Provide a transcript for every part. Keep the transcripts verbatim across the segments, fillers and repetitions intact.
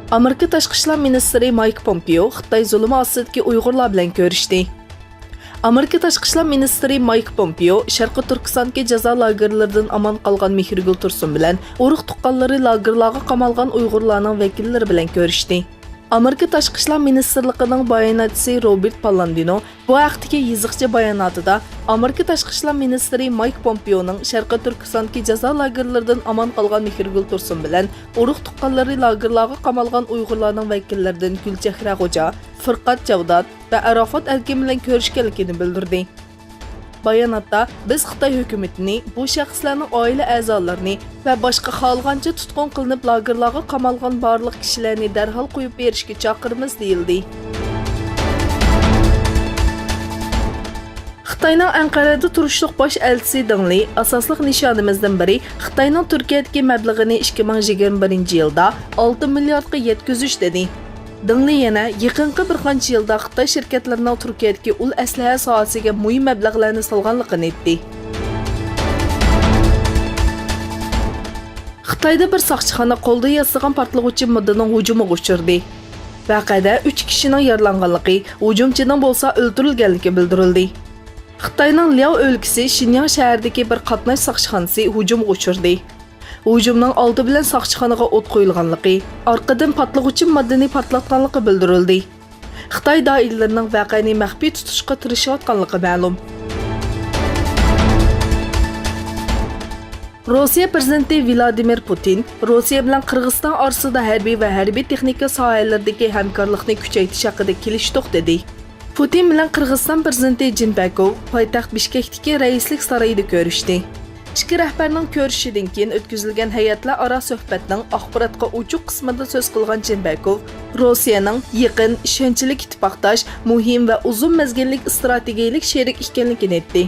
ئامېرىكا تاشقى ئىشلار مىنىستىرى مايك پومپېئو خىتاي زۇلۇمى ئاستىدىكى ئۇيغۇرلار بىلەن كۆرۈشتى. ئامېرىكا تاشقى ئىشلار مىنىستىرى مايك پومپېئو شەرقىي تۈركىستاندىكى جازا لاگېرلىرىدىن ئامان قالغان مېھرىگۈل تۇرسۇن بىلەن ئۇرۇق تۇغقانلىرى لاگېرلارغا قامالغان ئۇيغۇرلارنىڭ ۋەكىللىرى بىلەن كۆرۈشتى. ئامېرىكا تاشقى ئىشلار مىنىستىرلىقىنىڭ باياناتچىسى روبېرت پاللاندىنو بۇ ھەقتىكى يېزىقچە باياناتىدا، ئامېرىكا تاشقى ئىشلار مىنىستىرى مايك پومپېئونىڭ شەرقىي تۈركىستاندىكى جازا لاگېرلىرىدىن ئامان قالغان مېھرىگۈل تۇرسۇن بىلەن ئۇرۇق تۇغقانلىرى لاگېرلارغا قامالغان ئۇيغۇرلارنىڭ ۋەكىللىرىدىن گۈلچېھرە خوجا، فۇرقەت جاۋدات ۋە ئاراپات ئەركىن بىلەن كۆرۈشكەنلىكىنى بىلدۈردى. باياناتتا، بىز خىتاي ھۆكۈمىتىنى بۇ شەخسلەرنىڭ ئائىلە ئەزالىرىنى ۋە باشقا خالىغانچە تۇتقۇن قىلىنىپ لاگېرلارغا قامالغان بارلىق كىشىلەرنى دەرھال قويۇپ بېرىشكە چاقىرىمىز، دېيىلدى. خىتاينىڭ ئەنقەرەدە تۇرۇشلۇق باش ئەلچىسى دېڭ لى، ئاساسلىق نىشانىمىزدىن بىرى خىتاينىڭ تۈركىيەدىكى مەبلىغىنى ئىككى مىڭ يىگىرمە بىرىنچى يىلدا ئالتە مىلياردقا يەتكۈزۈش، دېدى. دېڭ لى يەنە يېقىنقى بىر قانچە يىلدا خىتاي شىركەتلىرىنىڭ تۈركىيەدىكى ئۇل ئەسلىھە ساھەسىگە مۇھىم مەبلەغلەرنى سالغانلىقىنى ئېيتتى. خىتايدا بىر ساقچىخانا قولدا ياسىغان پارتلىغۇچى ماددىنىڭ ھۇجۇمىغا ئۇچرىدى. ۋەقەدە ئۈچ كىشىنىڭ يارىلانغانلىقى، ھۇجۇمچىنىڭ بولسا ئۆلتۈرۈلگەنلىكى بىلدۈرۈلدى. خىتاينىڭ لياۋ ئۆلكىسى شىنياڭ شەھىرىدىكى بىر قاتناش ساقچىخانىسى ھۇجۇمغا ئۇچرىدى. ھۇجۇمنىڭ ئالدى بىلەن ساقچىخانىغا ئوت قويۇلغانلىقى، ئارقىدىن پارتلىغۇچى ماددىنى پارتلاتقانلىقى بىلدۈرۈلدى. خىتاي دائىرىلىرىنىڭ ۋەقەنى مەخپىي تۇتۇشقا تىرىشىۋاتقانلىقى مەلۇم. روسىيە پىرېزىدېنتى ۋلادىمىر پۇتىن روسىيە بىلەن قىرغىزىستان ئارىسىدا ھەربىي ۋە ھەربىي تېخنىكا ساھەلىرىدىكى ھەمكارلىقنى كۈچەيتىش ھەققىدە كېلىشتۇق، دېدى. پۇتىن بىلەن قىرغىزىستان پىرېزىدېنتى جىنبەكوف پايتەخت بىشكەكتىكى رەئىسلىك سارىيىدا كۆرۈشتى. ئىككى رەھبەرنىڭ كۆرۈشۈشىدىن كېيىن ئۆتكۈزۈلگەن ھەيئەتلەر ئارا سۆھبەتنىڭ ئاخباراتقا ئوچۇق قىسمىدا سۆز قىلغان جىنبەكوف روسىيەنىڭ يېقىن، ئىشەنچلىك ئىتتىپاقداش، مۇھىم ۋە ئۇزۇن مەزگىللىك ئىستراتېگىيەلىك شېرىك ئىكەنلىكىنى ئېيتتى.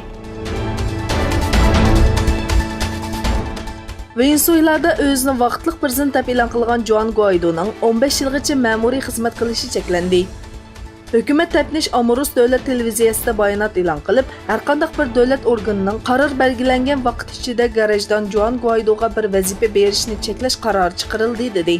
ۋېنېسۇېلادا ئۆزىنى ۋاقىتلىق پىرېزىدېنت دەپ ئېلان قىلغان جوئان گۇئايدونىڭ ئون بەش يىلغىچە مەمۇرىي خىزمەت قىلىشى چەكلەندى. ھۆكۈمەت تەپتىش ئاموروس دۆلەت تېلېۋىزىيەسىدە بايانات ئېلان قىلىپ، ھەرقانداق بىر دۆلەت ئورگىنىنىڭ قارار بەلگىلەنگەن ۋاقىت ئىچىدە گاراژدان جوئان گۇئايدوغا بىر ۋەزىپە بېرىشنى چەكلەش قارارى چىقىرىلدى، دېدى.